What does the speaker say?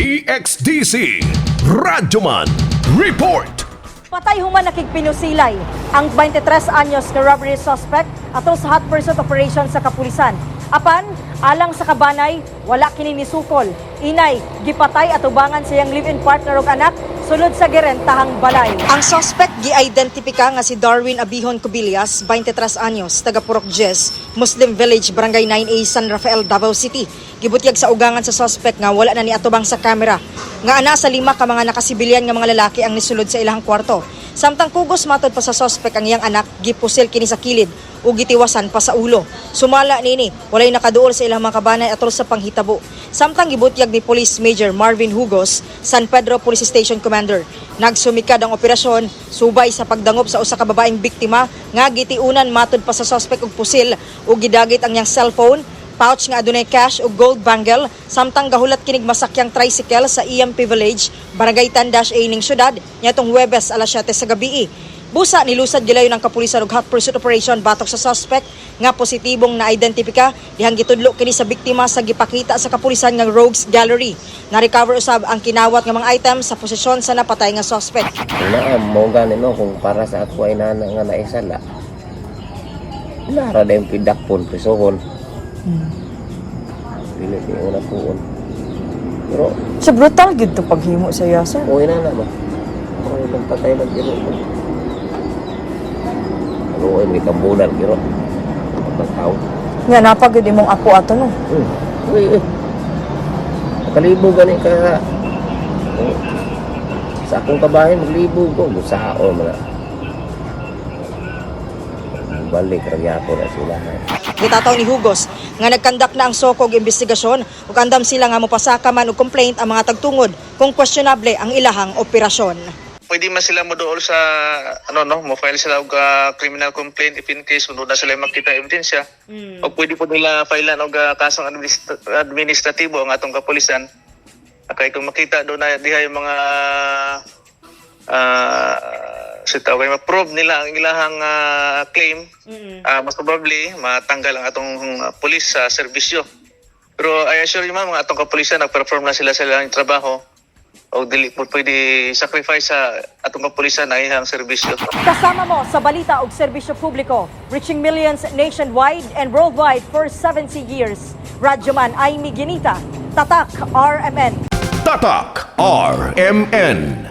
DXDC Radyoman Report. Patay human nakigpinusilay ang 23 anyos nga robbery suspect atol sa hot pursuit operation sa kapulisan. Apan, alang sa kabanay, wala kini nisukol. Inay, gipatay atubangan sa iyang live-in partner ug anak sulod sa girentahang balay. Ang suspect gi-identipika nga si Darwin Abihon Cubillas, 23 anyos, taga Purok Diyes, Muslim Village, Barangay 9A, San Rafael, Davao City. Gibutyag sa ugangan sa suspect nga wala na ni atubang sa kamera. Nga ana sa lima ka mga nakasibilyan nga mga lalaki ang nisulod sa ilahang kwarto. Samtang kugos matod pa sa suspect ang iyang anak, gipusil kini sa kilid ug gitiwasan pa sa ulo. Sumala nini, walay nakaduol sa ilang mga kabanay atol sa panghitabo. Samtang gibutyag ni Police Major Marvin Hugos, San Pedro Police Station Commander, nagsumikad ang operasyon subay sa pagdangop sa usa ka babaeng biktima nga gitiunan matod pa sa suspect og pusil ug gidagit ang iyang cellphone, pouch nga adunay cash ug gold bangle, samtang gahulat kinig masakyang tricycle sa EMP Village, Barangay 10-A ning syudad niadtong Huwebes alas 7 sa gabi. Busa nilusad gilayon ang kapulisan og hot pursuit operation batok sa suspect nga positibong na-identipika dihang gitudlo kini sa biktima sa gipakita sa kapulisan nga Rogues Gallery. Na-recover usab ang kinawat nga mga item sa posisyon sa napatay nga suspect. Kung naa, mo gani no, kung para sa ako ay nana nga naisala. Nara na yung pidakpon, prisohon. Dili di una puon. Pero, So brutal gid to paghimo sa iya, sir. Okay na na ba? Okay lang patay lang giro. Ano ay may kambulan giro. Pagkatao. Nga napagid imong apo ato, no. Uy, uy. Nakalibog gani ka. Oh. Sa akong kabahin, maglibog ko. Gusaon man na. Balik, ragyako na sila. Gitataw ni Hugos nga nagkandak na ang SOCO og investigasyon ug andam sila nga mopasaka man og complaint ang mga tagtungod kung questionable ang ilahang operasyon. Pwede man sila moduol sa ano, no, mo file sila og criminal complaint if in case kung na sila makita ebidensya o pwede po nila filean og kasong administratibo ang atong kapulisan kay kung makita do na diha yung mga sa tawag ma-prove nila ang ilahang claim, mas probably matanggal ang atong pulis sa serbisyo. Pero I assure you, ma'am, mga atong kapulisan, nag-perform na sila sa ilang trabaho o dili po pwede sacrifice sa atong kapulisan ang ilang serbisyo. Kasama mo sa balita ug serbisyo publiko, reaching millions nationwide and worldwide for 70 years. Radyoman Amy Ginita, Tatak RMN. Tatak RMN.